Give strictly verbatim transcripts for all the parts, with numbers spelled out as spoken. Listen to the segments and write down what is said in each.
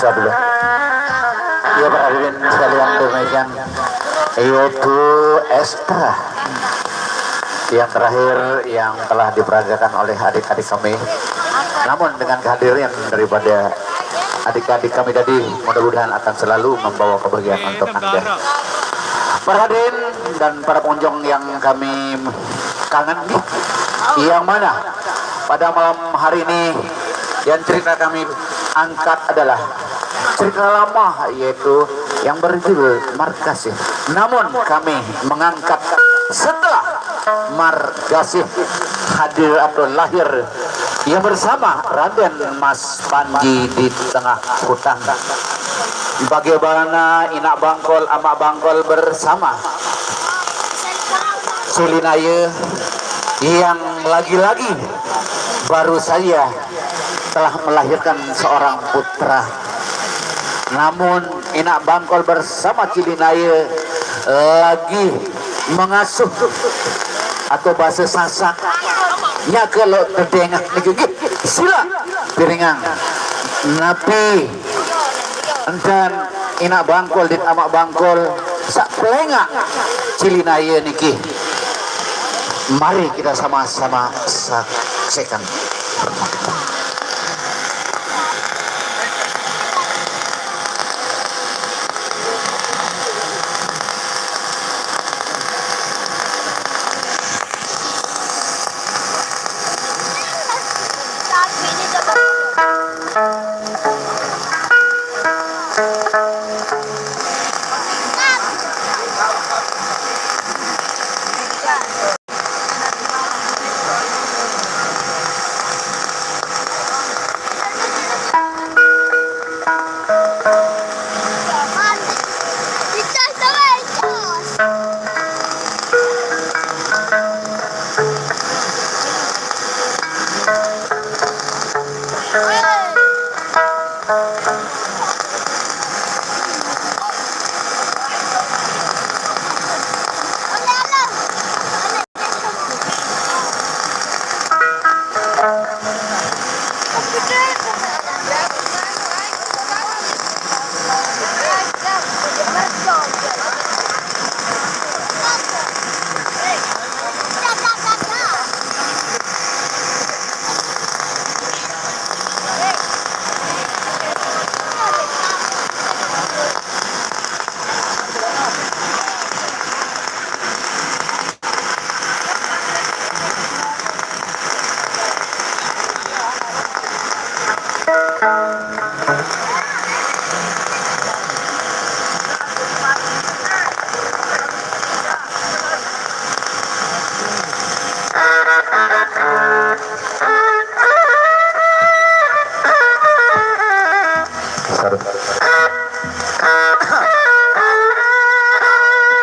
Iya, para hadirin sekalian, demikian yaitu Estra yang terakhir yang telah diperagakan oleh adik-adik kami. Namun dengan kehadiran daripada adik-adik kami tadi, mudah-mudahan akan selalu membawa kebahagiaan untuk Anda. Para hadirin dan para pengunjung yang kami kangen, yang mana pada malam hari ini yang cerita kami angkat adalah cerita lama, yaitu yang berjudul Margasih. Namun kami mengangkat setelah Margasih hadir atau lahir yang bersama Raden Mas Panji di tengah hutan. Bagaimana Inak Bangkol, Amak Bangkol bersama Cilinaya yang lagi-lagi baru saja telah melahirkan seorang putra. Namun Inak Bangkol bersama Cilinaya lagi mengasuh atau bahasa Sasak nya kalau terdengah niki, sila piringan. Napi enten Inak Bangkol dit Amak Bangkol sak pelengak Cilinaya niki. Mari kita sama-sama saksikan.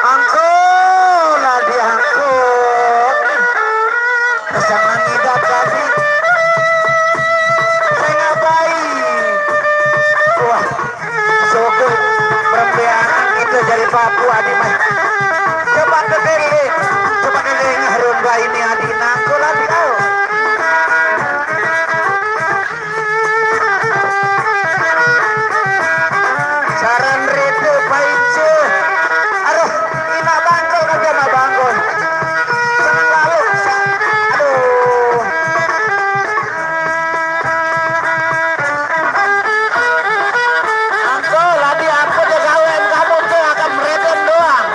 Angkol, adi angkol. Jangan ngidap tadi. Saya ngapain? Wah, syukur perempeanan kita jadi papu adi mah. Coba dilihat, coba dilihat rumba ini adi nangkul adi kau. Saran rete paice. Aduh, Inak Bangkol kagak Inak Bangkol. Jangan lalu. Aduh. Angkol, adi apa je gawean kamu tuh, akan meredem doang.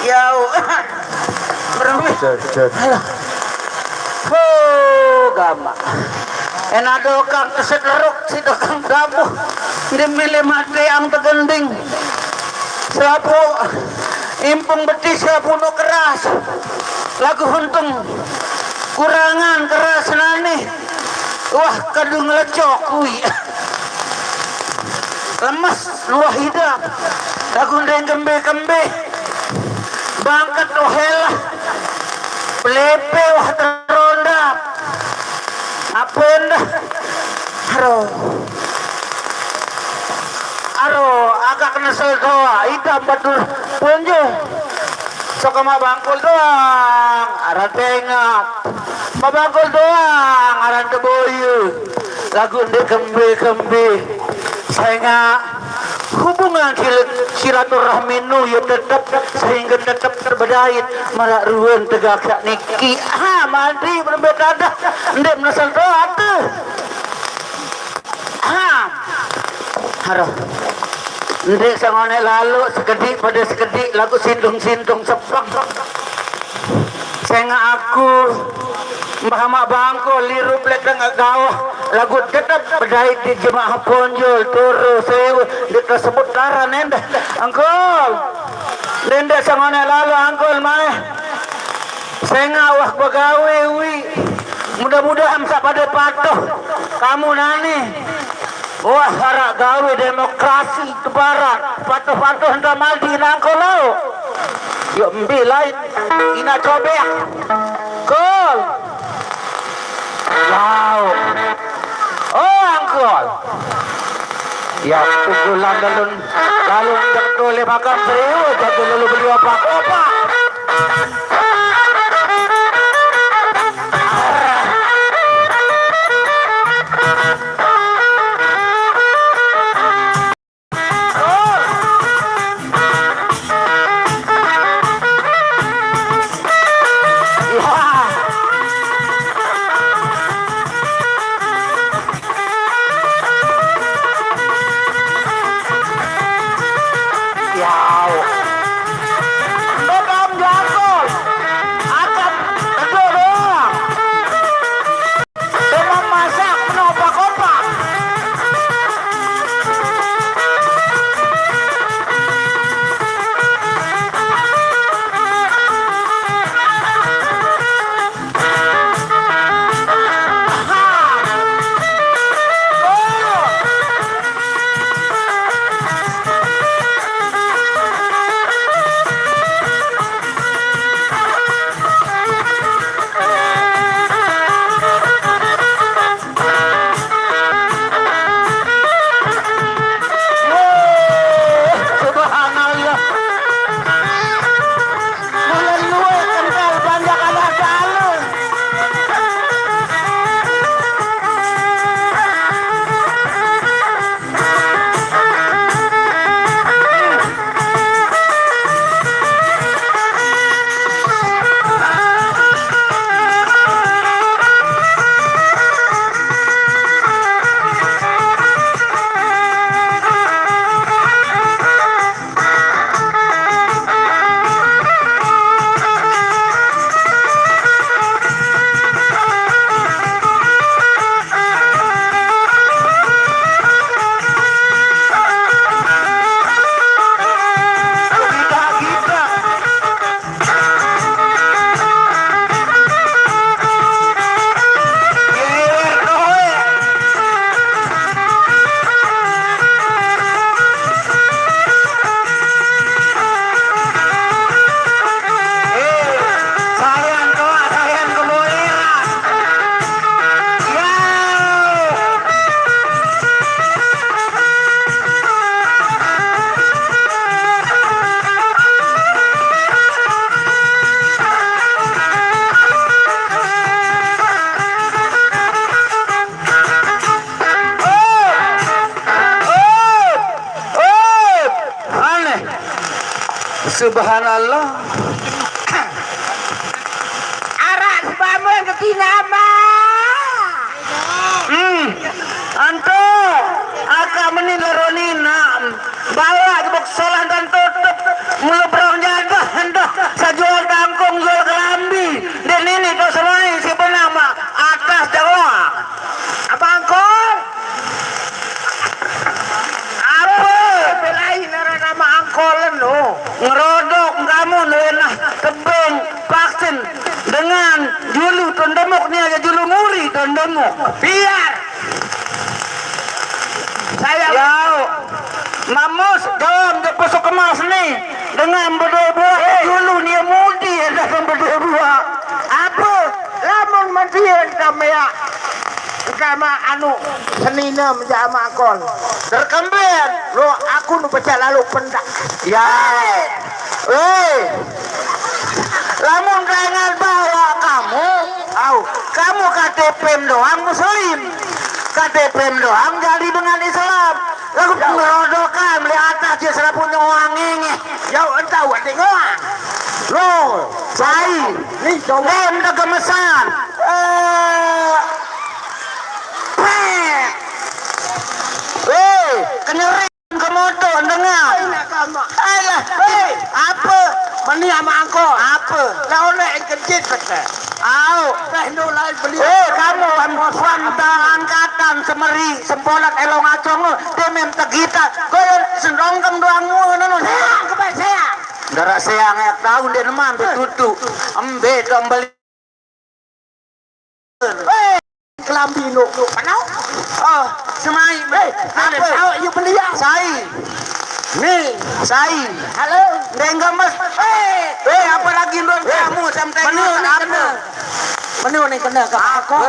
Yau. Berembe. Cer, cer. Alah. Huh, gamaq. Ena dokang kesederuk si dokang tabuh. Ndeq mele mateang tegending. Selapuq impung betis, selapuq no keras. Laguq untung kurangan keras nane. Wah, kadu ngelecok kui. Lemes luah idap. Laguq ndeq kembe-kembe. Bangket wah elah. Pelepe wah terondap. Ape endah? Aroh. Aroh, agak nesel doa. Idap batur punje. Sok Maq Bangkul doang aran tengaq. Maq Bangkul doang aran teboye. Laguq ndeq kembe-kembe. Sengaq hubungan sil-, silaturahmi nu ye tetep sehingge tetep tebedait maraq ruen tegakaq niki. Ha, mandi berembe tadah. Ndeq menesel doa teh. Ha. Aroh. Ndeq sengoneq lalo sekediq pade sekediq laguq sindung-sindung sepeng. Sengaq aku Mbah Maq Bangkul lirup leq tengaq gaoh laguq tetep bedait di jemaah ponjol turu sewu ndeq tesebut aran endah. Angkul. Ndeq, ndeq sengoneq lalo angkul maeh. Sengaq wah begawe uiq. Mudah-mudahan saq pade patuh. Kamu nani. Wah, araq gawe demokrasi tebarak. Patuh-patuh enta madi nangkul lo. Yo mbe lain. Inaq cobeq. Kul. Lau. Oh, angkul. Ya, pukulan lalu, lalu ndeq tole makan serius, jage lalu beli opak-opak. Yau. Mbok am jangkol. Akad edo doang. Demam masak, menopak-opak. Subhanallah. Bulan due kental panjak ada dalu. Aneh. Subhanallah. Araq sebamon ketinama. Hmm. Anto, aka meni leroni nam. Bala jebuk solah dan tutup. Mulu Julu tondemuk ni aja julu muri tondemuk. Biar. Saya. Yau. Mamus, dom, de pusuk emas ni. Dengan bedua buah, eh, julu ni mudi, dah kan bedua buah. Apa? Lamun mending kami ya. Sama anu, senina menjama akol. Terkembin. Lo, aku nu pecah lalu pendak. Ya. Eh. Lamun kaingan bahwa kamu, au, kamu K T P-m doang muslim, K T P-m doang jadi dengan Islam, lalu pengerodokan beli atas dia serapun nyawang ini. Jauh entah buat ngoang. Lo, sai, ni jauh. Lem kegemesan. Eh, pek. Eh, kenyeri. Kemoto, dengar. Alah, hei, apa? Meni ama angko. Apa? Lah, oleh yang kejit pete. Au. Teh nu lain beli. Eh, kamu kan suanta angkatan semeri, sempolat elong acong, dia mem tegita. Kau yang sendongkem doang mu, nanu. Sayang, kebaik sayang. Darah sayang yang tahu dia neman, dia tutu. Embe, kau beli. Hei, kelambi nu. Mana? Oh, semai. Hei, apa? Tahu you beli ya? Sai. Ni, sai. Halo. Dengga mas. Hei. Hei, apa lagi lu kamu sampai mana ni apa? Kena? Mana ni kena ke aku?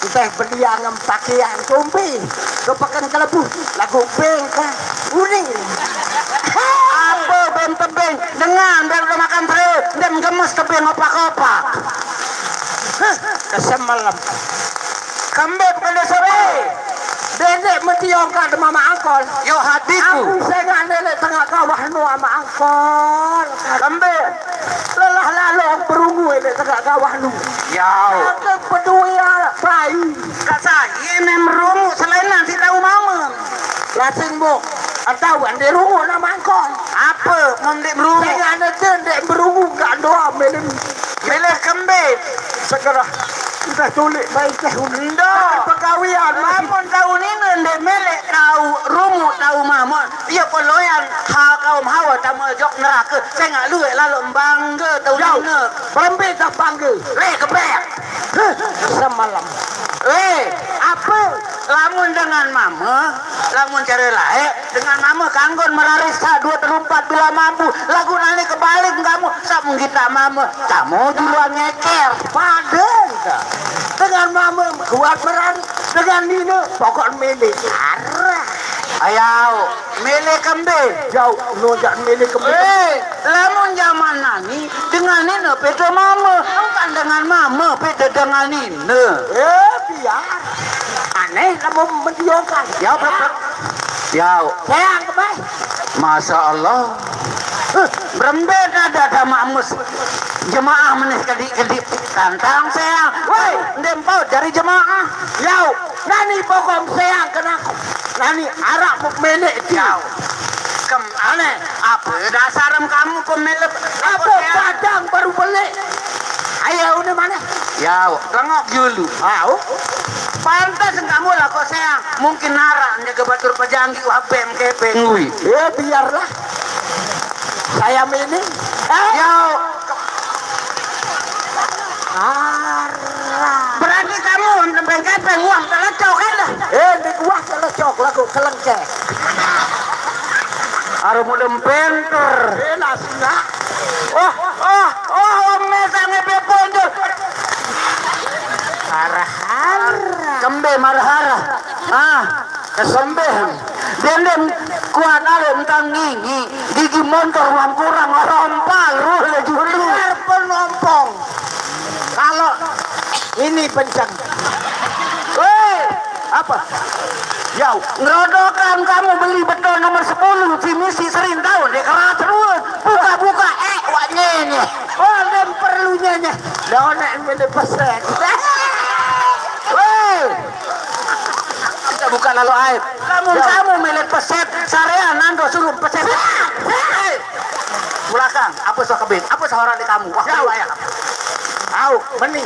Entah beli yang pakaian tumpi. Ke pekan kelebu. Lagu bengka. Uning. Apa bem tebing? Dengan, biar udah makan tere, dem gemes ke beng opak-opak. Heh, kesem malam. Kembep kena sore. Dedek metiong ka de mama angkol. Yo hatiku. Aku sengak nenek tengah kawah nu ama angkol. Kembep. Lelah lalu berungu nenek tengah kawah nu. Yau. Aku peduli anak bayi. Kak saya ini merungu selain nasi tahu mama. Lasing bok. Atau ande rungu nama angkol. Apa mau ndik merungu? Saya ada tu ndik merungu kat doa melem. Melem kembe. Segera. Kita tulik baik teh. Ndak. Pegawian. Lamun tahu ni ndik melek tahu rungu tahu mama. Iya poloyan ha kaum hawa tamu jok neraka. Saya ngak luek lalu bangga tahu ni. Berembe tak bangga. Leh kebek. Semalam. Eh, apa? Lamun dengan mama, lamun cara lain, dengan mama kanggon meraris sa dua telumpat bila mampu. Lagu nani kebalik kamu, sa menggita mama, kamu duluan ngeker. Pada kita. Dengan mama kuat meraris, dengan nina pokok milik. Arah. Ayau. Mele kembe. Jauh, no jak mele kembe. Eh, lamun zaman nani dengan nina peda mama, bukan dengan mama peda dengan nina. Eh, biar. Aneh lamun mendiokan. Ya, betul. Ya. Sayang kembe. Masya Allah. Huh, berembe ada sama mus jemaah menih kedik-kedik tantang sayang. Woi, ndempau dari jemaah. Yau, nani pokok sayang kenaku. Nani arak muk melek dia. Kem aneh. Apa dasarem kamu pemilik? Apa padang baru beli? Ayo, ini mana? Yau, lengok dulu. Au. Pantas kamu lah kok sayang. Mungkin arak njaga batur pejanggi wah bem kepeng wi. Ya biarlah. Saya ini. Eh? Yau. Arah. Berarti kamu nembeng kepeng uang telecok kan dah? Eh, di gua telecok lagu kelengkek. Arum udah penter. Eh, nasinya. Oh, oh, oh, om mesang ngepe ponjol. Arah, arah. Kembe marah-arah. Ah. Kesembeh. Dendem kuat ale entang ngingi. Gigi montor uang kurang rompal ruh le julu. Biar penompong. Kalau ini pencang. Weh, apa? Yau, ngerodokan kamu beli beton nomor sepuluh, si misi sering tahu, dia keras terus. Buka-buka, eh, wak nyenye. Oh, dan perlunya nye. Dah nak yang beli peset. Weh. Kita buka lalu aib. Kamu, ya. Kamu milik peset, sarean nando suruh peset. Belakang, apa sah kebin? Apa sah orang di kamu? Wah, ya. Kamu ayah. Au, meni.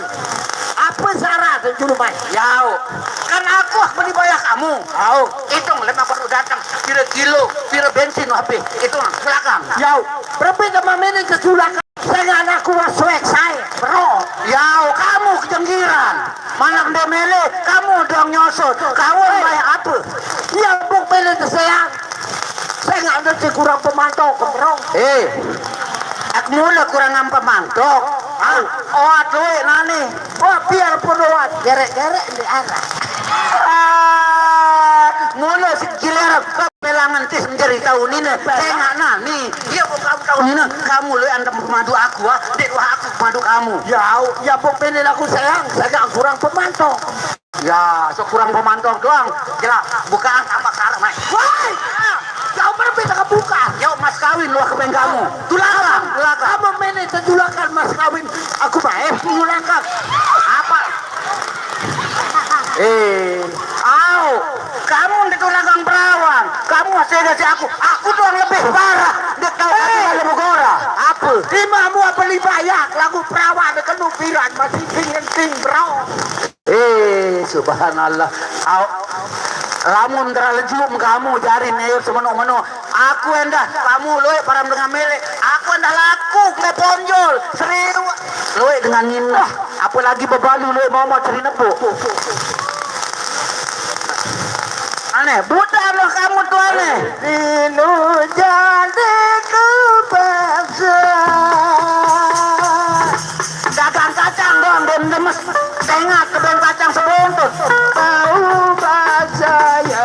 Apa syarat juru main? Yau. Kan aku ah beli bayar kamu. Au. Hitung lima baru datang. Pira kilo, pira bensin habis. Hitung belakang. Yau. Berapa sama meni ke belakang? Sengaq aku wah suek sae, bro. Yao, kamu kejenggiran. Manaq ndeq mele, kamu doang nyosot. Kamu bae ape? Iya, buk mele teseang. Sengaq ndeq kurang pemantok, bro. Eh, aku mule kurang pemantok. Ah, oat lueq nani. Wah, biar pun oat, gerek-gerek ndeq araq. Ah, mule segiler. Pelangan tis menjadi taun nine, sengaq nani. Iya, kok kamu taun nine, kamu lueq antem pemadu aku, ah. Ndeq wah aku pemadu kamu. Ya, ya, buk mele lagu sayang, sengaq kurang pemantok. Ya, sok kurang pemantok doang. Jelas, bukan apa karep, Mas. Woi, ah, jauh berbeda kebuka. Yuk, mas kawin, luah kepeng kamu. Tulakan, tulakan. Kamu mele tejulakan mas kawin. Aku bae tejulakan. Apa? Eh, au, kamu ndeq tulakan perawan, kamu masih ngasih aku, aku doang lebih parah, ndeq tau kata Eh. Kalau begora, apa? Imahmu apa libayak, lagu perawan kenu piran, masih ting-ting, bro. Eh, subhanallah. Au, lamun terlalu jum kamu jari neyur semeno-meno. Aku endah, kamu lueq param dengan mele. Aku endah laku ke ponjol, seriu. Lueq dengan nine. Apalagi bebalu lueq mama ceri nebuk. Aneh, budak loh kamu tuh aneh. Dino jadi kebangsa. Dagang kacang dong, dem demes. Tengah kebeng kacang sebuntu. Tahu bahasa ya.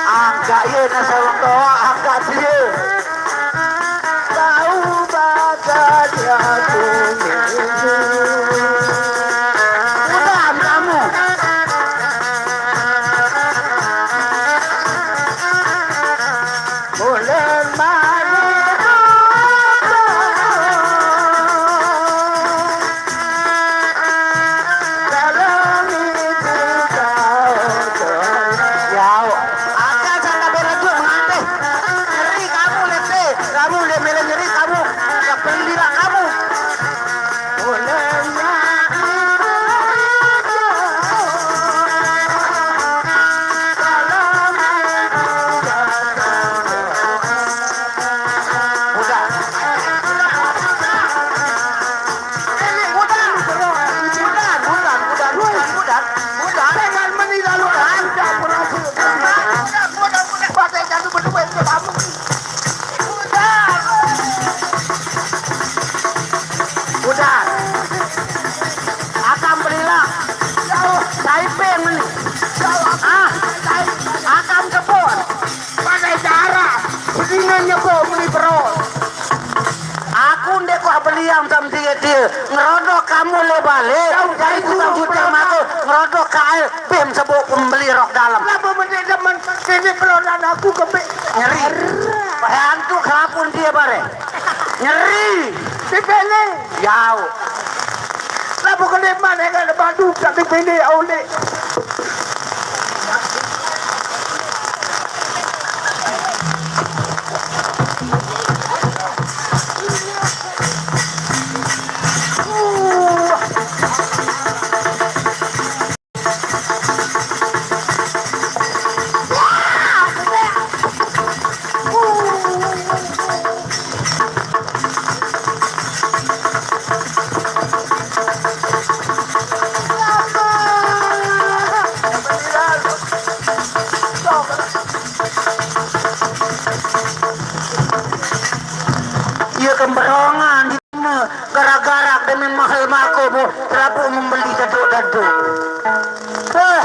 Angkat ye nasa wong toa, angkat ye. Bau badan ya kuning. Udah, kamu. Bulan madu. Yao, akan sangka bela juq mengante. Nyeri kamu, Lete. Kamu, Lete, mele nyeri kamu. Yang penggila kamu. Udah. Budan, budan, budan, budan, budan, budan, budan. Jangan meniru lu, budan, budan, budan, budan, budan. Pakai jatuh berdua itu kamu. Budan. Budan. Akam belilah. Jauh. Taiping meni. Jauh. Ah. Taiping. Akam kebun. Pakai darah. Sedina nyebut meni perut. Aku ndeq kuah beliang sam tie-tie. Ngerodok kamu le bale. Jari tukang cuci aku ngerodok kae. Bim sebuk pembeli rok dalem. Lamun mendek demen, sini pelonan aku kepik. Nyeri. Pakai antuk kelapun tie bare. Nyeri. Dipilih. Yau. Lamun keleman enggak ada badu, tak dipilih oleh. Iya kemberongan di rumah, gara-gara demen mahal mako, Bu, terlalu membeli daduk-daduk. Eh.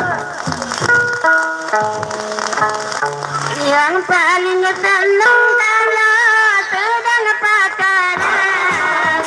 Yang paling seneng kalau sedang pacaran.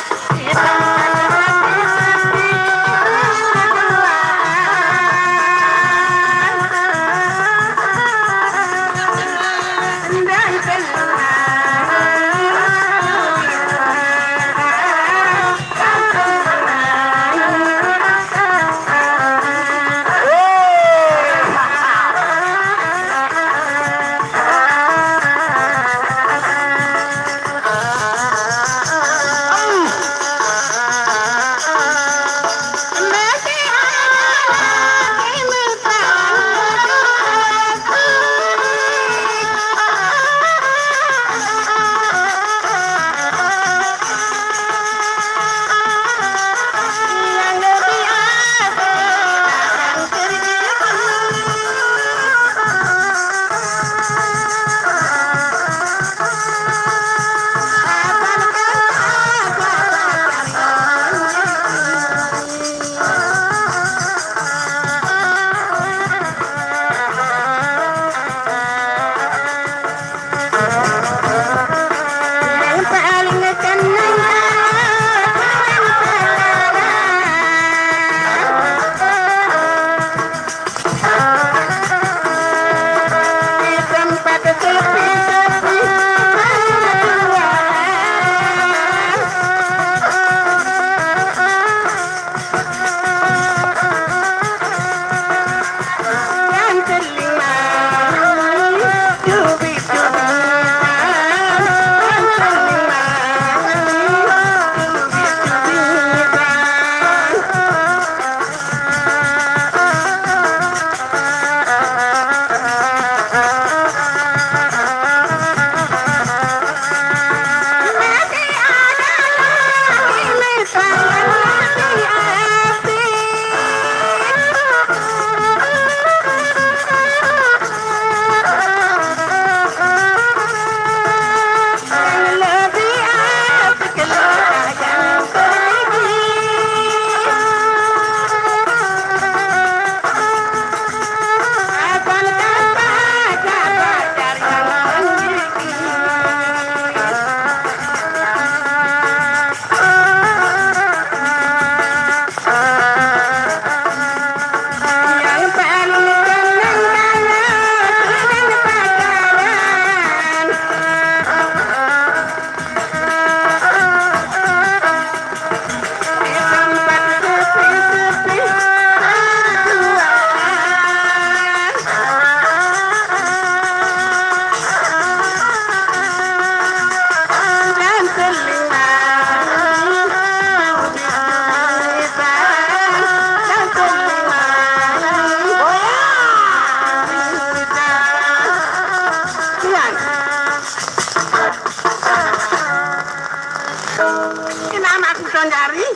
Jari,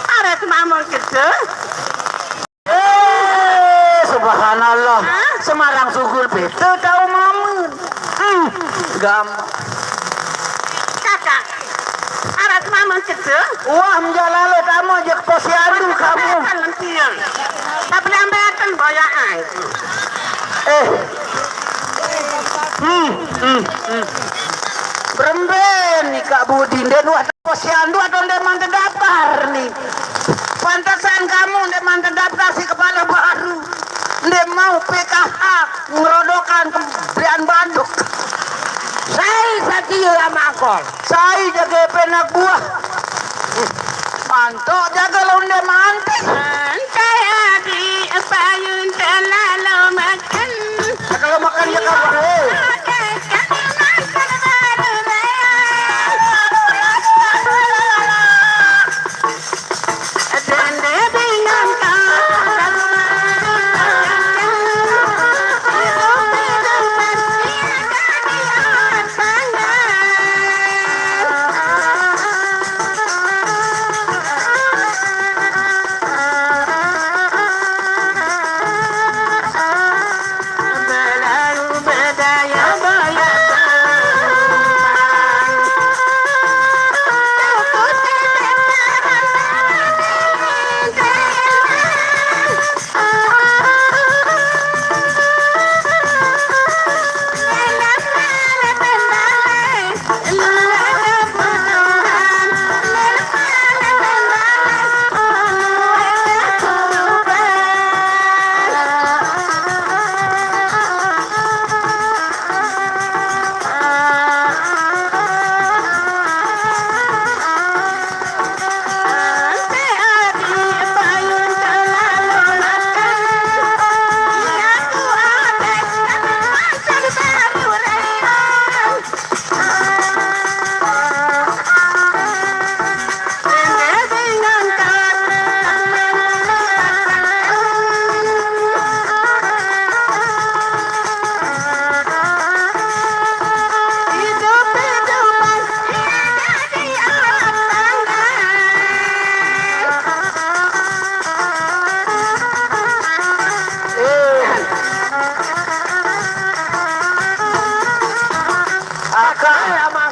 arep mamang kede. Eh, subhanallah. Hah? Semarang Sugul beda tau mamen. Hmm, gam. Kakak, arep mamang kede. Wah, menjalalo kamu aja ke posyandu kamu. Kan lentian. Tapi ambeten boyakan. Eh. Hmm, hmm, hmm. Berembe ni Kak Budi, ndeq nuah posyandu atau ndeqman tedaftar ni? Pantesan kamu ndeqman tedaftar si kepala baru. Ndeq mau P K H, ngerodokan kebelian baduk. Sai satie ama akol. Sai jage penak buah. Antok jage laun ndeq mantis. Santai adi, payun telalu makan. Kalau makan ya kabar, eh.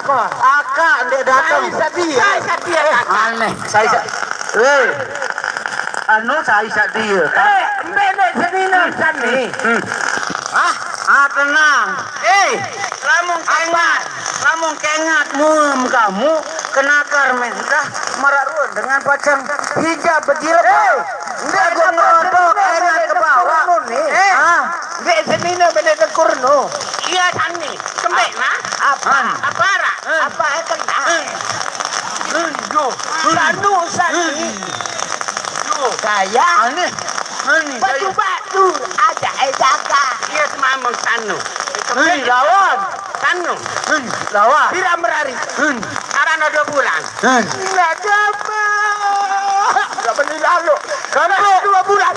Akak, akak ndeq dateng. Sai saq die? Sai saq die, akak? Aneh, sai saq, eh, anu, sai saq die? Eh, mbe ndeq senine sani? Hmm. Ah, ah, tenang. Eh, lamun kengat, lamun kengat muem kamu kenakar mendah maraq ruen dengan pacang hijab bejilbab. Eh, ndeq gua ngerotok, kengat ke bawaq. Eh, ah. Ndeq senine beneq tekur no. Iya, sani. Kembeq, nah? Apa? Apa araq? Apa, eh, kena? Yo. Sanu, sani. Yo. Saya. Aneh. Aneh. Batu-batu aja, eh, jaga. Iya, semameng sanu. Hei, lawan. Sanu. Hei, lawan. Pira merari? Hei. Arane due bulan. Hei. Nggak ada apa. Nggak beli lalu. Kenapa? Dua bulan.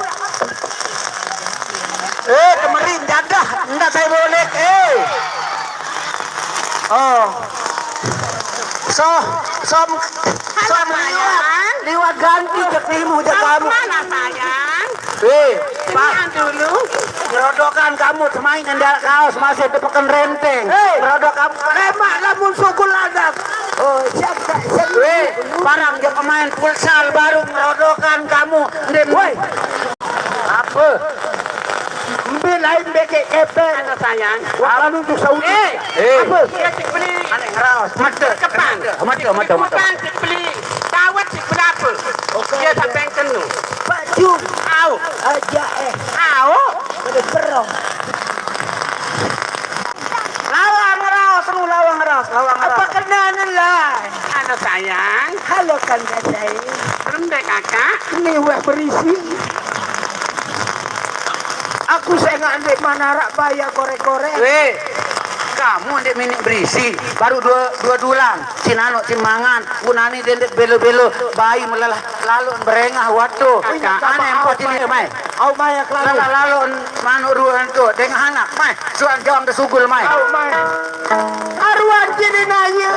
Eh, kemarin jadah, ndak saya boleh. Eh. Oh. So, som, som liwat, liwat ganti cek timu cek kamu. Mana, sayang? Eh, Pak. Dulu. Ngerodokan kamu semain ngendal kaos masih tepeken renteng. Eh. Ngerodok kamu. Lemak lamun sugul lanang. Oh, siap, Kak. Siap. Weh, parang je pemain futsal baru ngerodokan kamu. Ndeq. Woi. Apa? Mbe lain bekeq kepeng. Ada, sayang. Wah, lalu untuk Saudi. Eh. Eh. Apa? Dia cek beli. Aneh ngeraos. Mata. Kepan. Mata, mata, mata. Kepan cek beli. Tawet cek berapa? Oke. Dia sampai kenu. Pak Jum. Au. Aja, eh. Au. Pada perong. Lawang raos lu, lawang raos, lawang raos. Apa kenane lah? Halo, sayang. Halo, Kanda, sayang. Rendek, Kakak. Ini wah berisi. Aku sengaq ndeq manaraq bayar korek-korek. Weh, kamu ndeq miniq berisi, baru due, due dulang. Cin anuq, cin mangan, gunane dendeq belo-belo, bai melelah laloq berengah watu. Kakak. Aneh empoh cin mai. Au mai kelalo. Laloq manuq ruan tu, dengah anak mai. Suan jawang de sugul mai. Au mai. Aruan cin inaye.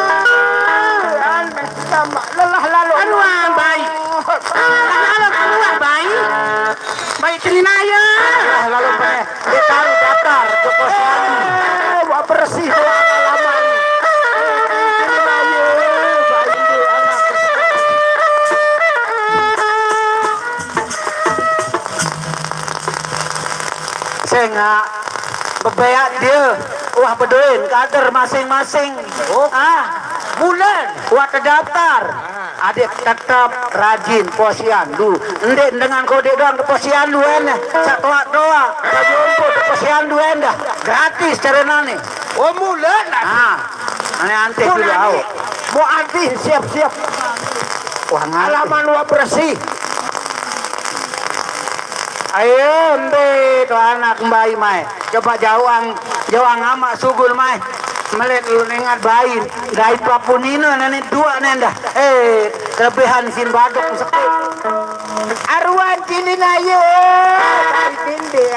Aneh. Tambah lelah lalu. Anu, ah, baik. Lelah lalu, anu, ah, baik. Baik, cerina ya. Lelah lalu, baik. Dia taruh datar, Joko Sari. Eh, wak bersih, wak alaman. Eh, cerina ya, baik, anak. Sengak bebeak dia. Wah, bedoin kader masing-masing. Oh. Ah, bulan. Wah, terdaftar. Ah. Adik tetap rajin posyandu. Ndik dengan kode doang ke posyandu en. Satoa-toa. Baju omput ke posyandu en dah. Gratis cara nane. Oh, mula dah. Ah, ane antih dulu, au. Mau antih siap-siap. Wah, ngantih. Alaman wak bersih. Ayo, embe tu anak mbai mai. Coba jawang, jawang amak sugul mai. Melet lu nengat bain. Dai papunina nani dua nenda. Eh, kelebihan sin badok sepi. Aruan cili naye. Dai tinde.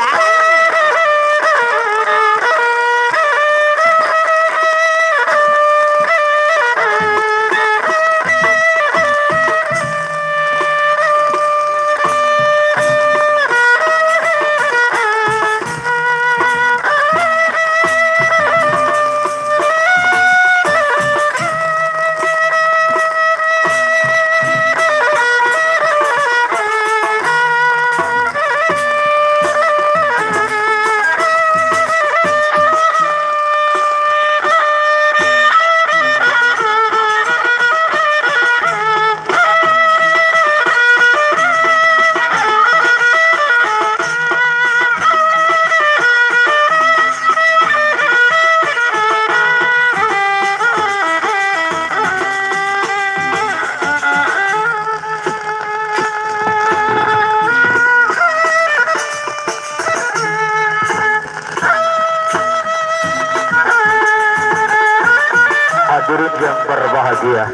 Hadirin yang berbahagia,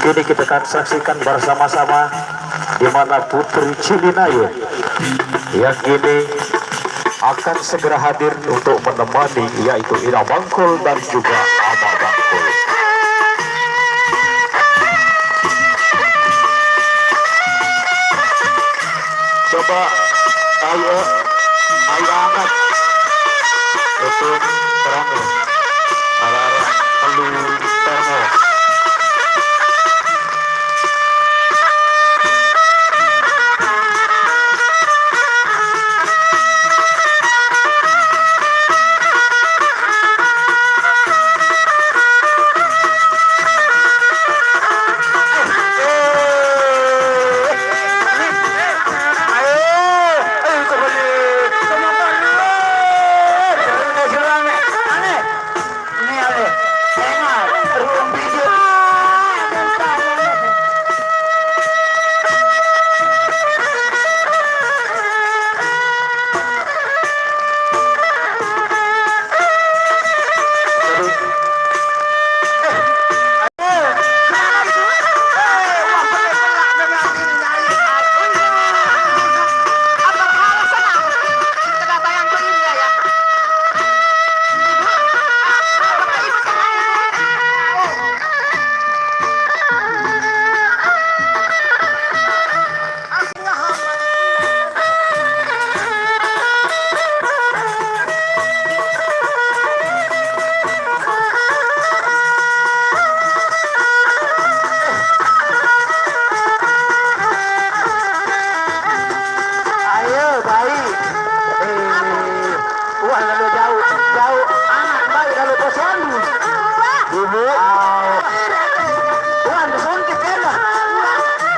kini kita akan saksikan bersama-sama di mana Putri Cilinaye yang kini akan segera hadir untuk menemani, yaitu Ina Bangkul dan juga Ama Bangkul. Coba, ayo, ayo angkat. Itu terang ya. Arah-arah perlu termo. Ayo, baik. Eh, wah, lalu jauh, jauh. Anak baik lalu posyandu. Ibu. Au. Wan, disuntik ya lah.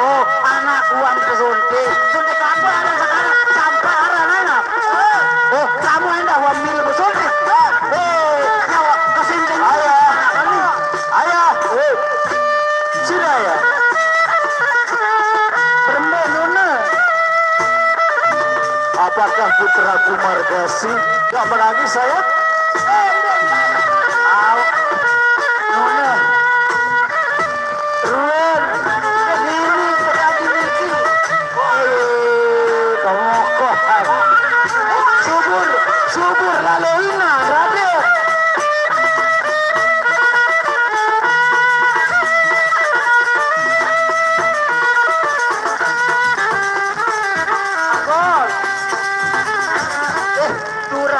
Oh, anak Wan disuntik. Suntik apa ada sekarang? Sampah ada anak. Oh, kamu enggak Wan Mil disuntik. Eh, nyawa kesinting. Ayah. Ayah. Eh. Sudah ya. Berembe nuna. Apakah putraku Margasi? Gak menangis saya? Au. Nuna. Ruan. Ini terjadi niki. Aduh, kamu kok. Subur, subur lalu ina, Raden.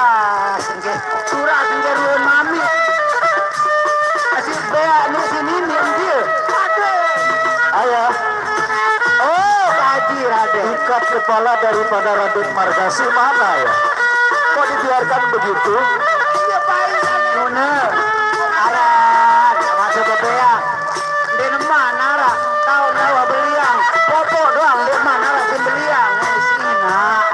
Ah, sengke. Surah sengke ruang mami. Asyik beak ni sini ni dia. Ayo. Oh, Pak Haji Raden. Ikat kepala daripada Raden Margasi mana ya? Kok dibiarkan begitu? Iya, Pak. Nuna. Aran, masuk ke beak. Di mana lah? Tahu nyawa beliang. Popok doang di mana lah si beliang. Eh, sini nak.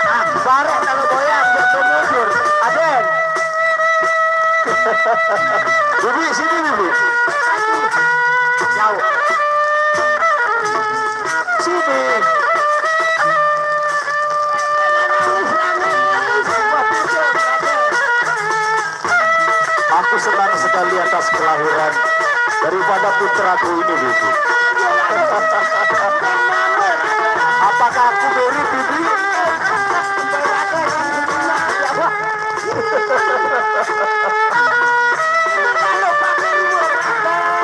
Ah, barek kalau goyang dia tu mujur. Aden. Bibi, sini, Bibi. Jauh. Sini. Aku senang sekali atas kelahiran daripada putraku ini, Bibi. Apakah aku mirip, Bibi?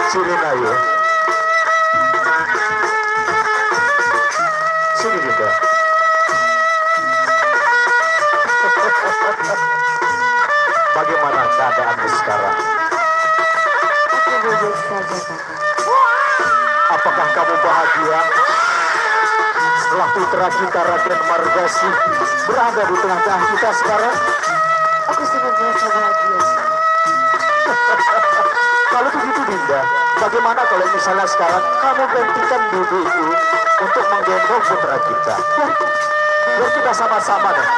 Sini, ayo. Sini, Dinda. Bagaimana keadaanmu sekarang? Aku baik-baik saja, Kakak. Apakah kamu bahagia setelah putra kita Raden Margasi berada di tengah-tengah kita sekarang? Aku senantiasa bahagia. Kalau begitu, Dinda, bagaimana kalau misalnya sekarang kamu gantikan bibiku untuk menggendong putra kita? Biar, biar kita sama-sama deh.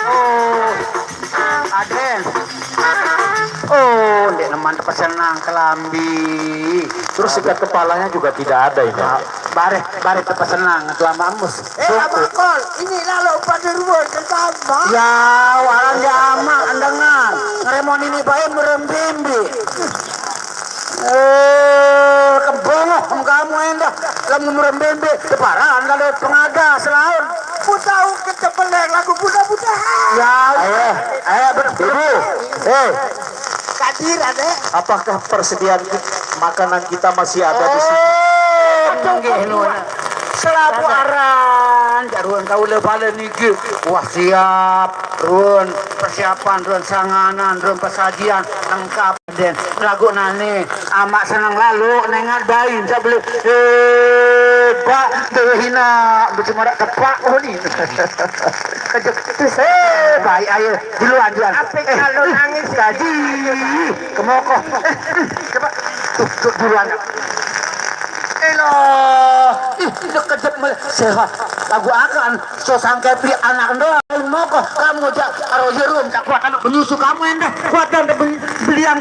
Oh, Aden. Oh, ndek neman tepesenang kelambi. Terus ikat kepalanya juga tidak ada ini. Ah, bareh, bareh tepesenang tuan Mamus. Eh, Abang Kol, ini lalu pada ruang pertama. Ya, waran ya amak, dengar. Ngeremon ini bae merembimbi. Eh, kebongok kamu endah. Lamun merembimbi, deparan kalau pengada selaun. Ku tahu kita pelek lagu budak-budak. Ya, ayo, ayo, ber-, ibu. Eh, Kadir, Adek. Apakah persediaan ki-, makanan kita masih ada di sini? Oh, nggih, Nun. Selapuh aran, jaruan kaula bala niki. Wah, siap, Run. Persiapan, Run. Sanganan, Run. Pesajian lengkap, Den. Lagu nane, amak seneng lalu, nengat bayi, tak boleh. Eh, Pak, terhina, bercuma tepak, oh ni. Kejep, eh, baik, ayo. Duluan, duluan. Apa kalau nangis? Kaji. Kemoko. Coba. Tuh, tuh, duluan. Elah. Ih, dia kejep mel-, sehat. Lagu akan. So sangkepi anak ndo. Moko. Kamu jak. Karo jerum. Tak kuat anak menyusu kamu, endah. Kuat dan beli-, belian